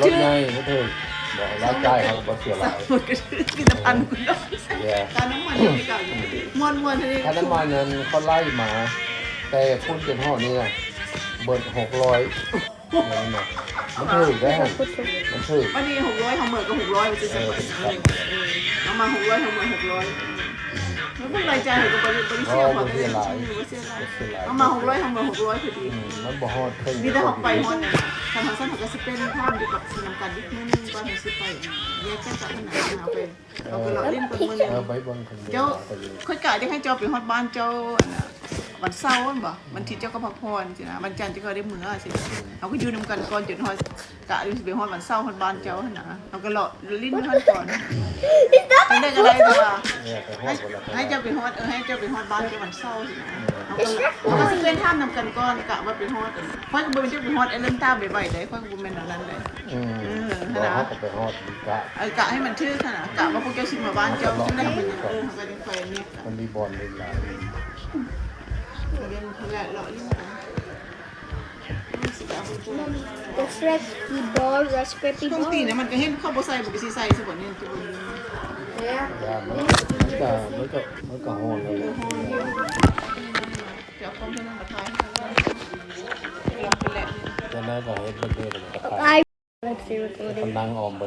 ລົດໃຫຍ່ ມັນຖືກ ບໍ່ ລາຍຈ່າຍເຮົາບໍ່ເສຍຫຼາຍ ໝົດກໍຄືກິນນ້ຳມັນ ເສຍ ຄ່ານ້ຳມັນນີ້ກໍມ່ວນໆ ເທົ່ານີ້ ຄ່ານ້ຳມັນນັ້ນເຂົາໄລ່ມາ ແຕ່ພຸ້ນຈົນຮອດນີ້ນະ ເບິດຫົກຮ້ອຍ ແມ່ນບໍ່? ມັນຖືກເດ້ ມັນຖືກ ບັດນີ້ຫົກຮ້ອຍ ເຮົາເໝີກໍຫົກຮ້ອຍ ວ່າຊິ ເອີ ເອີ ເອົາມາຫົກຮ້ອຍ ເຮົາເໝີຫົກຮ້ອຍ ມັນເປັນລາຍຈ່າຍ ເຮົາກໍບໍ່ໄດ້ ບໍ່ໄດ້ເສຍ ບໍ່ ບໍ່ເສຍຫຼາຍ ບໍ່ເສຍຫຼາຍ ບໍ່ເສຍຫຼາຍ ເຮົາມາຫົກຮ້ອຍ ເຮົາເໝີຫົກຮ້ອຍພໍດີ ອືມ ມັນບໍ່ຮອດ ມີແຕ່ເຮົາໄປຮອດນັ້ນ ຄັນເຮົາຊັ້ນເຮົາກໍຊິເປັນພາມຢູ່ກັບນຳກັນອີກມື້ໜຶ່ງ ກ່ອນເຮົາຊິໄປ ແຍກກັນກັບອັນນັ້ນ ເຮົາໄປ ເຮົາກໍເລາະຫຼິ້ນໄປມື້ໜຶ່ງ ເອີ ໄປເບິ່ງ ເຈົ້າ ຂ້ອຍກະຢາກໃຫ້ເຈົ້າໄປຮອດບ້ານເຈົ້າ ອັນນ່າ ວັນເສົາແມ່ນບໍ່? ວັນທິດເຈົ້າກໍພັກຜ່ອນຊີ້ນະ ວັນຈັນເຈົ້າກໍໄດ້ເມືອຊີ້ນະ ອືມ ເຮົາກໍຢູ່ນຳກັນກ່ອນຈົນຮອດ ກະຊິໄປຮອດວັນເສົາຮອດບ້ານເຈົ້າຫັ້ນນະ ເຮົາກໍເລາະຫຼິ້ນຢູ່ຫັ້ນກ່ອນ ຈັ່ງໃດກໍໄດ້ ແຕ່ວ່າ ເອີ ໃຫ້ ໃຫ້ເຈົ້າໄປຮອດ ເອີ ໃຫ້ເຈົ້າໄປຮອດບ້ານເຈົ້າວັນເສົາຊີ້ນະ ເຮົາກໍ ເຮົາກໍຊິປ່ຽນທາມນຳກັນກ່ອນ ກະວ່າໄປຮອດ ຂ້ອຍກໍບໍ່ແມ່ນຈະໄປຮອດແອດແລນຕາໄວໆເດ້ ຂ້ອຍກໍບໍ່ແມ່ນແນວນັ້ນເດ້ ອືມ ເອີ ຫັ້ນນະ ເຮົາກໍໄປຮອດ ກະ ເອີ ກະໃຫ້ມັນຖືກຫັ້ນນະ ກະວ່າພວກເຈົ້າຊິມາບ້ານເຈົ້າ ຈັ່ງໃດມັນ ເອີ ເຮົາກໍຍັງໄປນີ້ ມັນມີບ່ອນຫຼາຍ ເຮົາຍັງເລາະຫຼິ້ນໄປ Mommy, the scrappy ball, the scrappy ຂອງ ball. ຕີນະ ມັນກໍເຫັນເຂົາບໍ່ໃສ່ ມັນກໍຊິໃສ່ຊະບໍ່ນີ້ ທີ່ບໍ່ມີ ມັນກໍ ມັນກໍ ມັນກໍຮ້ອນແລ້ວ ເອີ ຮ້ອນຢູ່ ຈະເອົາກ້ອງເທົ່ານັ້ນມາຖ່າຍໃຫ້ເຂົາ ລັບໄປແລ້ວ ຈາກນັ້ນກໍເຮັດເບິ່ງເດີ ມັນກໍຖ່າຍ Let's see what ມັນກໍນັ່ງອອມເບິ່ງ